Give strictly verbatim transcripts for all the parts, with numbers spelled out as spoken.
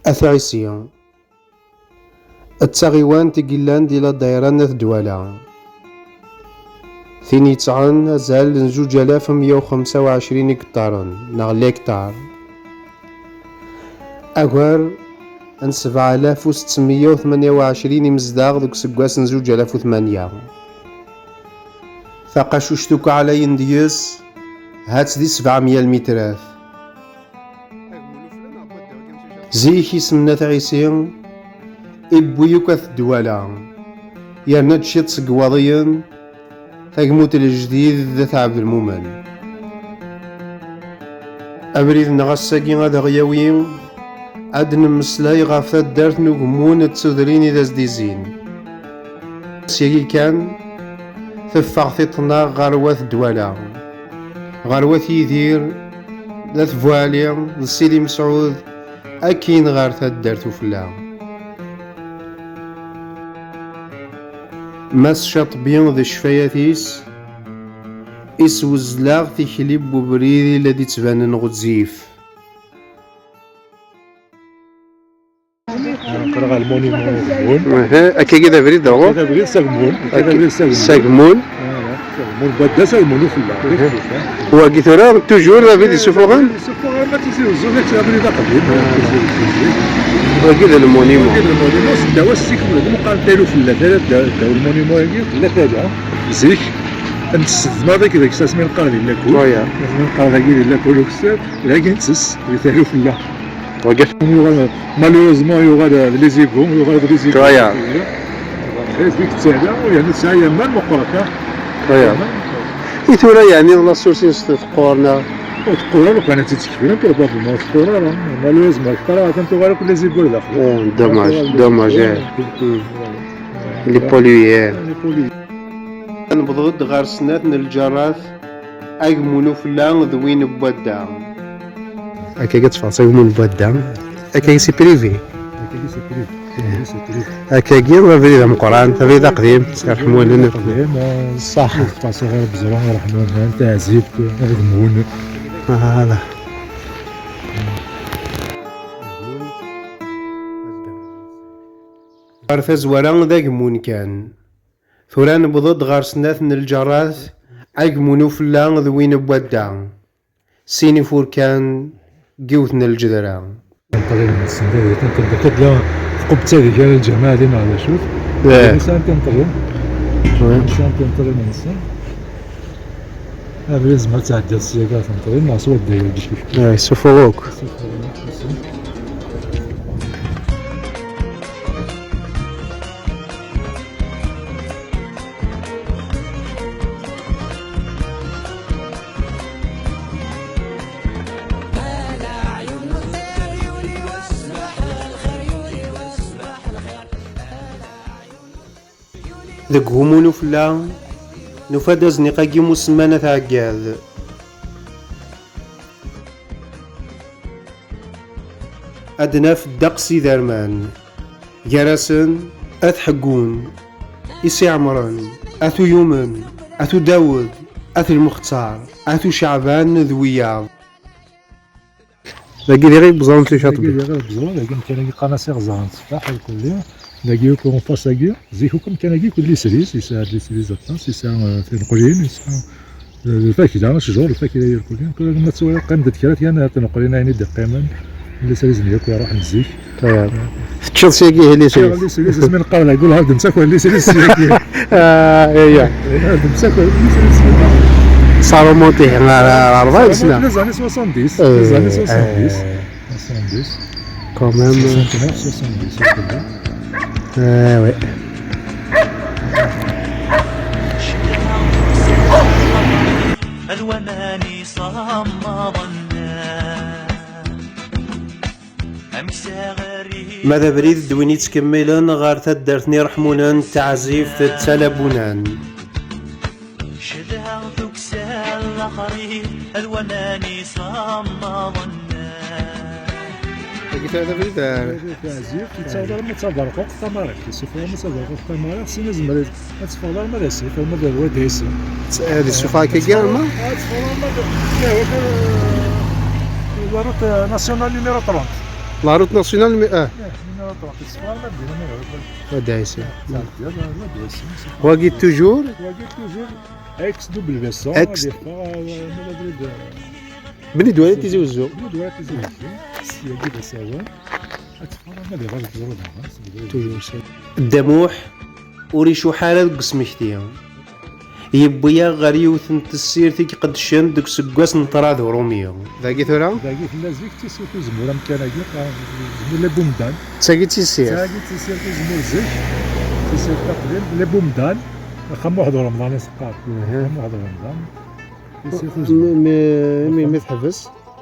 At Ɛisi. D taɣiwant i yellan di la dayra n At Dwala. Tin yettɛen azal n zuǧ alaf u meyya u xemsa u ɛecrin igeṭṭaren, neɣ l'hectare. Agar n sebɛa alaf u settemeyya u tmenya u ɛecrin imezdaɣ deg useggas n zuǧ alaf u tmanya. Taqacuct akk ɛlayen deg-s, ha-tt di sebɛemya lmitrat. Zik isem n At Ɛisi iwwi akk At Dwala, yerna-d ciṭ seg Iwaḍiyen, tagmut n lejdid d At Ɛebdelmumen. Abrid-nneɣ ass-agi ad aɣ-yawi ad d-nemmeslay ɣef taddart n Ugemmun d tudrin i d as-d-izzin. Syagi kan, teffeɣ tiṭ-nneɣ ɣer Wat Dwala, ɣer Wat Yidir, d At Buɛli, d Sidi Mesɛud, akkin ɣer taddart ufella. Mass Caṭbi d ccfayat-is, iswezleɣ tikli n ubrid i la d-ittbanen ɣezzif. Aql-aɣ ɣer lmonimu n Ugemmun. Aha, akkagi d abrid d aɣur? D abrid s Agemmun. D abrid s Agemmun. S Agemmun. Voilà, s Agemmun. Wadda s Agemmun ufella. Aha. Wagi tura, toujours d abrid yessufuɣen? Yessufuɣen ma Tizi Wezzu, d abrid aqdim. Ah. Tizi Wezzu. Wagi d lmonimu. Wagi d lmonimu, s ddaw-as zik, d meqqar n Tala Ufella, tala dda-, ddaw lmonimu-agi, tella tala. Zik, ad nsedmaḍ deg-s asmi neqqar di Lakul. Waya. Asmi neqqar dagi di Lakul ukessar, dagi nettess, di Tala Ufella. Wagi. Yuɣal, malheureusement, yuɣal d les égouts, yuɣal d les égouts. Waya. Di ttala, u yerna tesɛa aman meqqret, ha? Waya. Aman meqqret. I tura, yeɛni, la source-ines teqqur, neɣ? Ur teqqur ara, lukan ad tt-id-tekfem, probablement ur teqqur ara. Malheureusement, akteṛ kan tuɣal akk les égouts daxel. Eh, dommage, dommage, eh. Hmm. Voilà. Les pollués, eh. Les pollués. Nebḍu-d ɣer snat n lǧarat, Agemmun Ufella d win n Wadda. Akkagi ad teffɣeḍ s Agemmun n Wadda. Akkagi c'est privé. Akkagi c'est privé. Akkagi c'est privé. Akkagi d abrid ameqqran, abrid aqdim, s Ireḥmunen. Aqdim, eh, ṣṣeḥ. Ṭṭas ɣer Beẓru, Ireḥmunen, Taɛzibt, Agemmun. Voilà. Ɣer tazwara d Agemmun kan. Tura newweḍ-d ɣer snat n lǧarat, Agemmun Ufella d win n Wadda. Sin ifurkan, deg yiwet n lǧedra. Tinṭrin-nsen, d tinṭrin, tella tqubbet-a deg ara lǧamaɛ din neɣ d acu-t? Eh. Sɛan tinṭrin. Ouais. Sɛan tinṭrin-nsen. Abrid zemreɣ ad tɛeddiḍ sya ɣer tinṭrin, neɣ s wadda-agi. Eh, yessufuɣ akk. Yessufuɣ akk, yessufuɣ. Deg Umun Ufella, nufa-d azniq-agi n usemman At Ɛeggad. Ad naf ddeqs iderman, gar-asen At Ḥeggun, I Si Ɛemren, At Uyumen, At Udawed, At Lmuxtar, At Uceɛban d wiyaḍ. Dagi diɣ i yeẓran Ticaṭbi. Dagi diɣ i yeẓran, dagi amkan-agi qqaren-as iɣẓer n tteffaḥ irkelli. Dagi akk en face-agi, zik akk amkan-agi kulli isriz, yesɛa-d isriz aṭas, yesɛa, eh, tineqlin, yesɛa, eh, lfakla, acjur, lfakla irkelli. Kul ma tettwaliḍ qqim-d kra kan ar tineqlin ayen i d-iqqimen, kulli isrizen yakk iruḥen zik. Teččiḍ syagi ihi lisris. Teččiḍ lisris, asmi neqqar dagi ur d-nttaker lisris syagi. Ah, iya. Ur d-nttaker lisris syagi. Ça remonte ihi ar, ar rebɛa sna. Les années soixante-dix. Eh, les années soixante-dix. Eh. Soixante-dix. Quand même. Soixante-neuf, soixante-dix, c'est bon. Eh, ouais. Ma d abrid d win yettkemmilen ɣer taddart n Ireḥmunen, Taɛzift d Talabunan. Cedhaɣ tuksal laxrit, d waman isammaḍen. Dagi tura d abrid, eh, Taɛzift, yettaweḍ arma d Taberquqt Tamariɣt, yessufeɣ arma d Taberquqt Tamariɣt, sin azmer ad teffeɣ arma d asif, arma d Wad Ɛisi. Ad yessufeɣ akkagi arma? Ad teffeɣ arma d, eh, la route, eh, nationale numéro trente. La route nationale, mais ah. Ad ɛissen. Wagi toujours. Wagi toujours. Ex double versant. Ex. Bni Dwala Tizi Uzzu. Bni Dwala Tizi Uzzu. Sya d asawen. Ad teffɣeḍ ma d iɣer teẓruḍ. Toujours ça. Ddamuḥ ur icuḥ ara deg usmekti. Yewwi-yaɣ ɣer yiwet n tessirt i iqeddcen deg useggas n ṭṭrad urumi. Dagi tura? Dagi tella zik tisirt uzemmur amkan-agi, qqaren uzemmur Le Bumdan. D tagi d tisirt? D tagi d tisirt uzemmur zik, tisirt taqdim, Le Bumdan, axxam Muḥed Remḍan i s-qqar. Aha. Axxam Muḥed Remḍan. Tisirt uzemmur. Mi, mi, mi, mi teḥbes?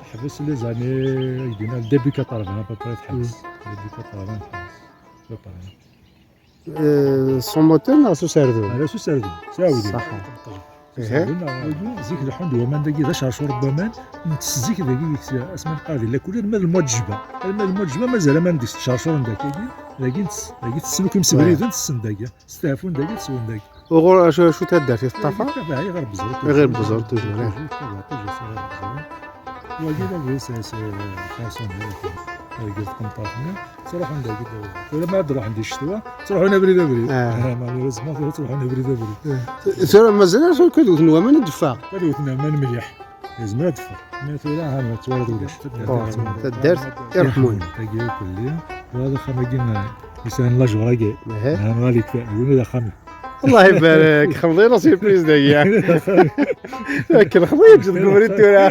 Teḥbes les années, ay d-yenna, début quatre-vingts à peu près teḥbes. Début quatre-vingts teḥbes. À peu près. Euh, s umotor neɣ s userdun? Ala, s userdun, s aɛudiw. Ṣaḥa. S userdun, neɣ aɛudiw. Zik leḥḥun-d waman dagi, d acercur n waman, ntess zik dagi, asmi neqqar di lakul, alma d lmud jba, alma d lmud jba, mazal aman deg-s ttcercuren dagi, dagi ntess, dagi tessen akk imsebriden, tessen dagi, steɛfun dagi, teswen dagi. Uɣur acu, acu taddart i teṭṭafa? Tabaɛ iɣer beẓru. Iɣer beẓru, toujours, eh. Toujours, tabaɛ, toujours, iɣer beẓru. Wagi d abrid s, s, personnel, argaz d tmeṭṭut-nni, ttruḥun dagi d abrid. Tura ma ad ruḥen di ccetwa, ttruḥun abrid abrid. Ah. Ah, malheureusement, tura ttruḥun abrid abrid. Ah. Tura mazal ara tura kad wten waman ad d-teffeɣ? Kad wten waman mliḥ. Yezmer ad d-teffeɣ. Ma tura, ha, ma twalaḍ ulac. Taddart, taddart, irḥmun. Tagi akk lli. Wa d axxam-agi, yesɛan lajur-agi. Aha. Ha, nɣalik, win d axxam. Allah ibarek, xemḍi la surprise dagi. Akken xemḍi yeǧǧ deg ubrid tura.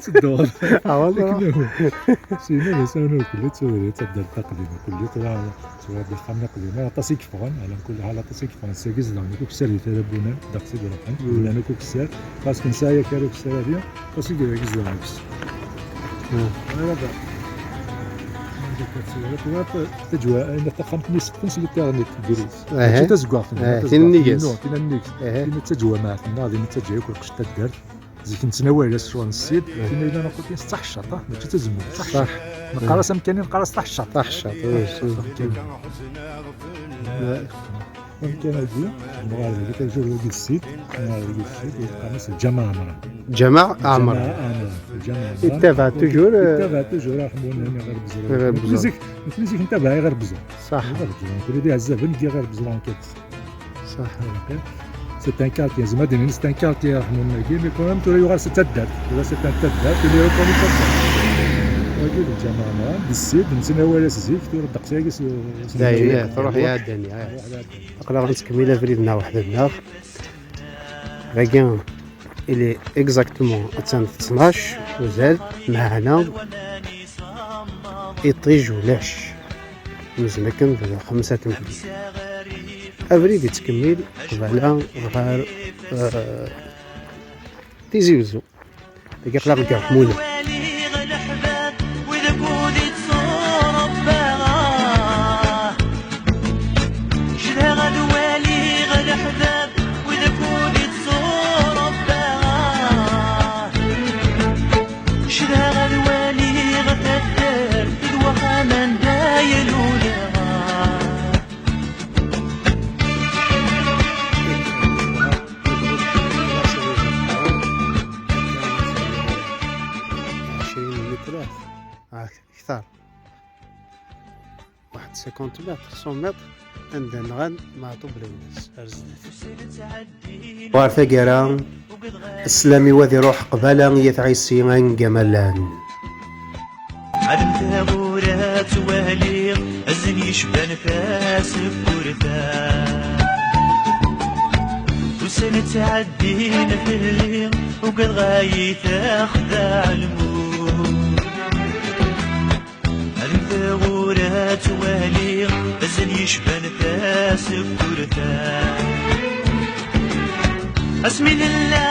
Tedduɣ. Ah, wallah. Sina d asawen ur kulli d tawri, taddart taqdima kulli tura, tura d axxam iqdimen, aṭas i yeffɣen, ala kulli ḥal aṭas i yeffɣen, sagi zedɣen akk ukessar di Tarabunan, ddeqs i iruḥen, llan akk ukessar, parce que nesɛa yakk ara ukessar-agi, aṭas i yezedɣen deg-s. Hmm. Ara da. Anda-tt tura, tura, Taǧwa, ayen taxxamt-nni sqfen s literni gris. Aha. Mačči tazeggaɣt-nni, aha, tazeggaɣt-nni, tin nnig-s. Tin nnig-s. Aha. Tin d taǧwamaɛt-nneɣ, din nettaǧǧa akk lqecc n taddart. Zik nettnawal-as ccɣel n ssid, aha, tin yellan aqutin s taḥeccaḍt, ah, mačči d tazemmurt, d taḥeccaḍt. Ṣaḥ. Neqqar-as amkan-nni, neqqar-as taḥeccaḍt. Taḥeccaḍt, wi, wi. Taḥeccaḍt. Amkan-agi, nɣar deg tajur wagi d ssid, nɣar deg ssid, yeqqar-as Lǧameɛ Ɛemran. Lǧameɛ Ɛemran. Lǧameɛ Ɛemran. Yettabaɛ toujours, euh, yettabaɛ toujours Iɣerbuẓan. Iɣerbuẓan. Nekni zik, nekni zik ntabaɛ Iɣerbuẓan. Ṣaḥ. Iɣerbuẓan, kul d iɛezzaben n Iɣerbuẓan kan. Ṣaḥ. C'est un quartier, zma d-nini c'est un quartier Iɣerbuẓan-agi, mais quand même tura yuɣal s taddart. Tura c'est un taddart, il est reconnu taddart. Wagi d Lǧameɛ Ɛemran, d ssid, nettnawal-as zik, tura ddeqs-agi s, s dayen, eh, truḥ iɛeddan, eh. Truḥ iɛeddan. Aql-aɣ nettkemmil abrid-nneɣ weḥd-nneɣ. Dagi, il est exactement attan d ttnac, uzal, meɛna iṭij ulac. Mzen akken d xemsa temdin. Abrid yettkemmil qbala ɣer, eh, Tizi Uzzu. Dagi aql-aɣ deg Ireḥmunen. Cedhaɣ ad waliɣ leḥbab, wid akked i ttṣurufeɣ. Cedhaɣ ad waliɣ taddart d waxxam anda i luleɣ. عشرين متر. آه، أكثر. واحد cinquante متر، cent متر، anda nɣan Meɛtub Lewnis, ar zdat. Ɣer taggara, sslam-iw ad iruḥ qbala i At Ɛisi aneggamallan. Ad mteɣ ur ad twaliɣ, azen yecban tasekkurt-a. Ussan ttɛeddin fell-i, ugadeɣ ad yi-texdeɛ lmut. Ad mteɣ ur ad twaliɣ, azen yecban tasekkurt-a. Asmi nella